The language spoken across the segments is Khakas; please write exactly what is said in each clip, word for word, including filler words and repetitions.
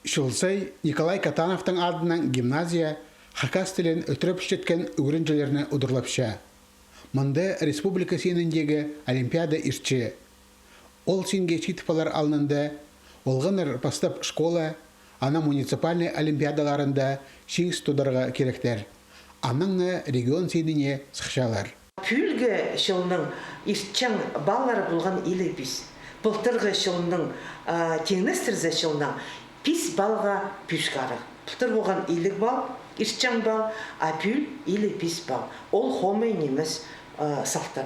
Чыл сай Николай Катановтың адынаң гимназия хакас тілін ӧтіре пілчеткен ӱгренҷілерні удурлапча. Мында республика синіндегі олимпиада иртче. Ол синге читіп алар алнында олғаннар пастап школа, анаң муниципальный олимпиадаларында чиңіс тударға киректер. Анаң на регион синине сыхчалар. Пӱӱлгі чылның иртчең баллары полған илиг пис. Пылтырғы чылның, а, теңнестірзе чылнаң, пис балға пӧзік арығ. Пылтыр полған илиг балл, иртчең балл, а пӱӱл илиг пис балл. Ол хомай нимес, а, салтар.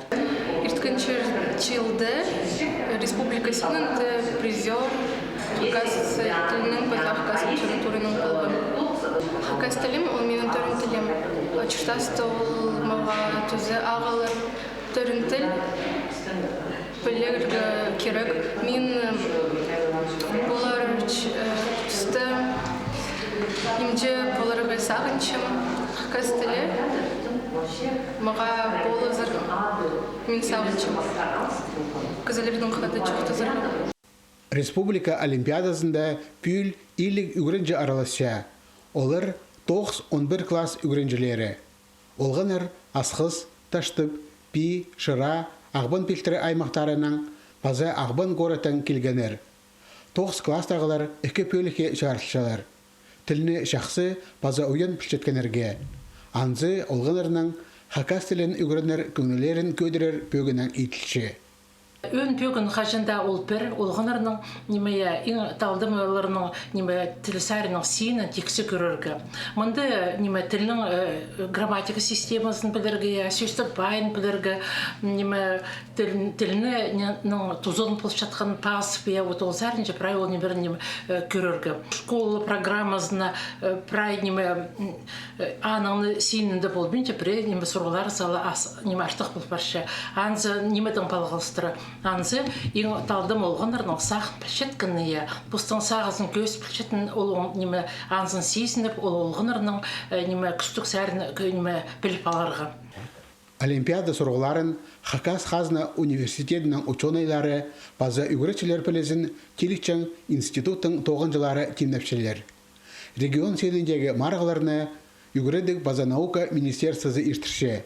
Ирткен чыл-, чылда республика синінде призёр хакас тілінің паза хакас литератураның полған. Хакас тілім, ол минің тӧреен тілім. Чуртаста ол мағаа тӱзі ағалар. Тӧреен тіл пілерге кирек. Мин, э, полар ч-, э, туста ниме поларға сағынчам. Хакас тілі мағаа полызар, мин сағынчам. Кізілернең хада чоохтазарға. Республика олимпиадазында пӱӱл илиг ӱгренҷі араласча. Олар тоғыс-он пір класс ӱгренҷілері. Олғаннар Асхыс, Таштып, Пии, Шыра, Ағбан пилтірі аймахтарынаң паза Ағбан городтаң килгеннер. Тоғыс класстағылар ікі пӧлікке чарылчалар. Тілні чахсы паза уян пілчеткеннерге. Анзы олғаннарның хакас тілін ӱгренер кӧңнілерін кӧдірер пӧгінең иділче. Ӧӧн пӧгін хаҷан даа ол пір, олғаннарның, ниме, я, иң талдымаларының, ниме, тіл саринаң синін тиксі кӧрерге. Мында, ниме, тілнің, э, грамматика системазын пілерге, я, сӧстік пайын пілерге, ниме, тіл-, тілні, не-, ның тузаланып полчатхан пазып, я, вот ол саринҷа прай ол нимелерні, ниме, э, кӧрерге. Школа программазына, э, прай, ниме, м, Э, аның синінде полбинча, пірее ниме сурығлар сала ас, ниме артых пол парча. Анзы нимедең палғалыстыра. Анзы иң талдым олғаннарның сағын пілчеткені, я, постың сағызын кӧзіт пілчетін, ол, ниме, анзын сизініп, ол олғаннарның, э, ниме, кӱстіг сарын, к-, ниме, піліп аларға. Олимпиада сурығларын Хакас хазна университедінің учёныйлары паза ӱгретчілер пілізін тилігҷең институттың тоғынҷылары тимнепчелер. Регион синіндегі марығларны Ӱгредіг паза наука министерствозы иртірче.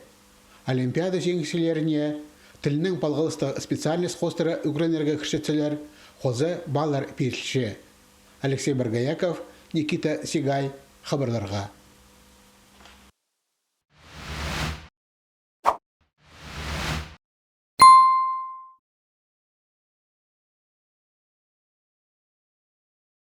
Олимпиада чиңісчілеріне тілнең палғалыстығ специальность хоостыра ӱгренерге кірчетселер, хоза баллар пирілче. Алексей Боргояков, Никита Сигай, хабарларға.